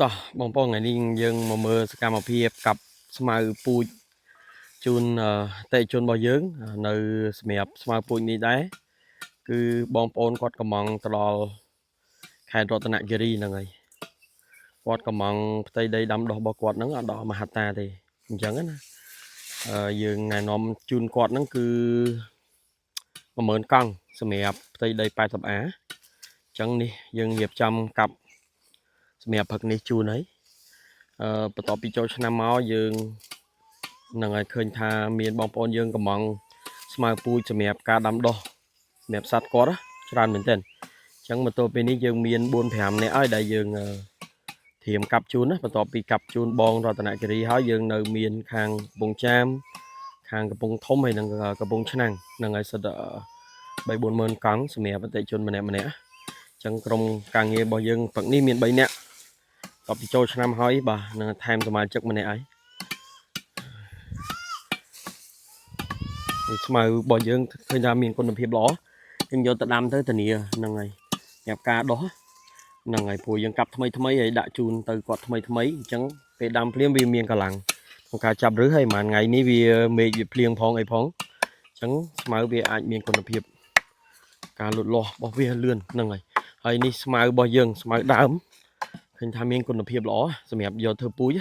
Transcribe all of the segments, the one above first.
តោះបងប្អូនថ្ងៃនេះយើងមកមើលសកម្មភាពកាប់ស្មៅពូជជូនអតិថិជនរបស់យើងនៅសម្រាប់ស្មៅពូជនេះដែរគឺបងប្អូនគាត់កំងទៅដល់ខេត្តរតនគិរីហ្នឹងហើយគាត់កំងផ្ទៃដីដាំដុះរបស់គាត់ហ្នឹងអត់ដល់មហត្តាទេអញ្ចឹងណាយើងណែនាំជូនគាត់ហ្នឹងគឺ10000កង់សម្រាប់ផ្ទៃដី80អាអញ្ចឹងនេះយើងរៀបចំកាប់សម្រាប់ផឹកនេះជូនហើយបន្ទាប់ពីចូលឆ្នាំមកយើងនឹងឲ្យឃើញថាមានបងប្អូនយើងកំងស្មៅពូជសម្រាប់ការដាំដុះសម្រាប់សត្វគាត់ច្រើនមែនទែនអញ្ចឹងមកទល់ពេលនេះយើងមាន4 5នាក់ហើយដែលយើងត្រៀមកាប់ជូនណាបន្ទាប់ពីកាប់ជូនបងរតនគិរីហើយយើងនៅមានខាងកំពង់ចាមខាងកំពង់ធំហើយនិងកំពង់ឆ្នាំងនឹងឲ្យសិត3 40000កង់សម្រាប់អតិថិជនម្នាក់ម្នាក់អញ្ចឹងក្រុមការងាររបស់យើងព្រឹកនេះមាន3នាក់តបពីចូលឆ្នាំហើយបាទនឹងថែមសមាជិកម្នាក់ហើយស្មៅរបស់យើងឃើញថាមានគុណភាពល្អយើងយកទៅដាំទៅធានាហ្នឹងហើយសម្រាប់ការដោះហ្នឹងហើយព្រោះយើងកាប់ថ្មីថ្មីហើយដាក់ជូនទៅគាត់ថ្មីថ្មីអញ្ចឹងពេលដាំភ្លាមវាមានកម្លាំងក្នុងការចាប់ឫសហើយប្រហែលថ្ងៃនេះវាមេឃវាភ្លៀងផងអីផងអញ្ចឹងស្មៅវាអាចមានគុណភាពការលូតលាស់របស់វាលឿនហ្នឹងហើយហើយនេះស្មៅរបស់យើងស្មៅដើមឃើញថាមានគុណភាពល្អសម្រាប់យកធ្វើពូជ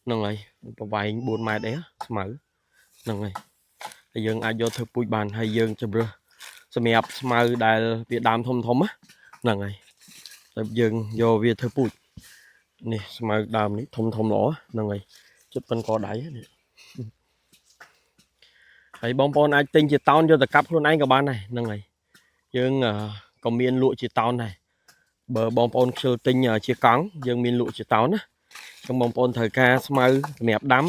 ហ្នឹងហើយប្រវែង4ម៉ែត្រអីស្មៅហ្នឹងហើយហើយយើងអាចយកធ្វើពូជបានហើយយើងជម្រើសសម្រាប់ស្មៅដែលវាដើមធំធំហ្នឹងហើយតែយើងយកវាធ្វើពូជនេះស្មៅដើមនេះធំធំល្អហ្នឹងហើយជិតប៉ុនកដៃនេះហើយបងប្អូនអាចទិញជាតោនយកទៅកាប់ខ្លួនឯងក៏បានដែរហ្នឹងហើយយើងក៏មានលក់ជាតោនដែរបើបងប្អូនខ្ជិលទិញជាកង់យើងមានលក់ជាតោនណាចឹងបងប្អូនត្រូវការស្មៅសម្រាប់ដាំ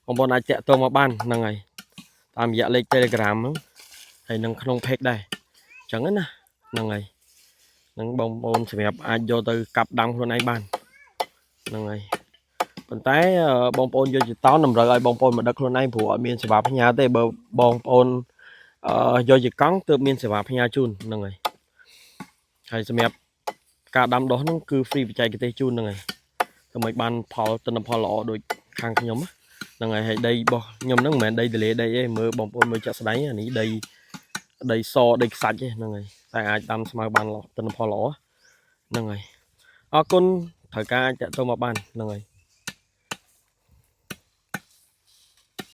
បងប្អូនអាចតាក់ទងមកបានហ្នឹងហើយតាមរយៈលេខ Telegram ហ្នឹងហើយនឹងក្នុង page ដែរអញ្ចឹងណាហ្នឹងហើយនឹងបងប្អូនសម្រាប់អាចយកទៅកាប់ដាំខ្លួនឯងបានហ្នឹងហើយប៉ុន្តែបងប្អូនយកជាតោនតម្រូវឲ្យបងប្អូនមកដឹកខ្លួនឯងព្រោះអត់មានសេវាផ្ញើទេបើបងប្អូនយកជាកង់ទើបមានសេវាផ្ញើជូនហ្នឹងហើយហើយសម្រាប់ការដាំដុះហ្នឹងគឺ free បច្ចេកទេសជូនហ្នឹងហើយធ្វើឲ្យបានផលទិន្នផលល្អដូចខាងខ្ញុំហ្នឹងហើយហើយដីរបស់ខ្ញុំហ្នឹងមិនមែនដីទលេដីទេមើលបងប្អូនមើលចាក់ស្ដែងអានេះដីដីសដីខ្សាច់ទេហ្នឹងហើយតែអាចដាំស្មៅបានទិន្នផលល្អហ្នឹងហើយអរគុណត្រូវការអាចតាក់ទងមកបានហ្នឹងហើយ។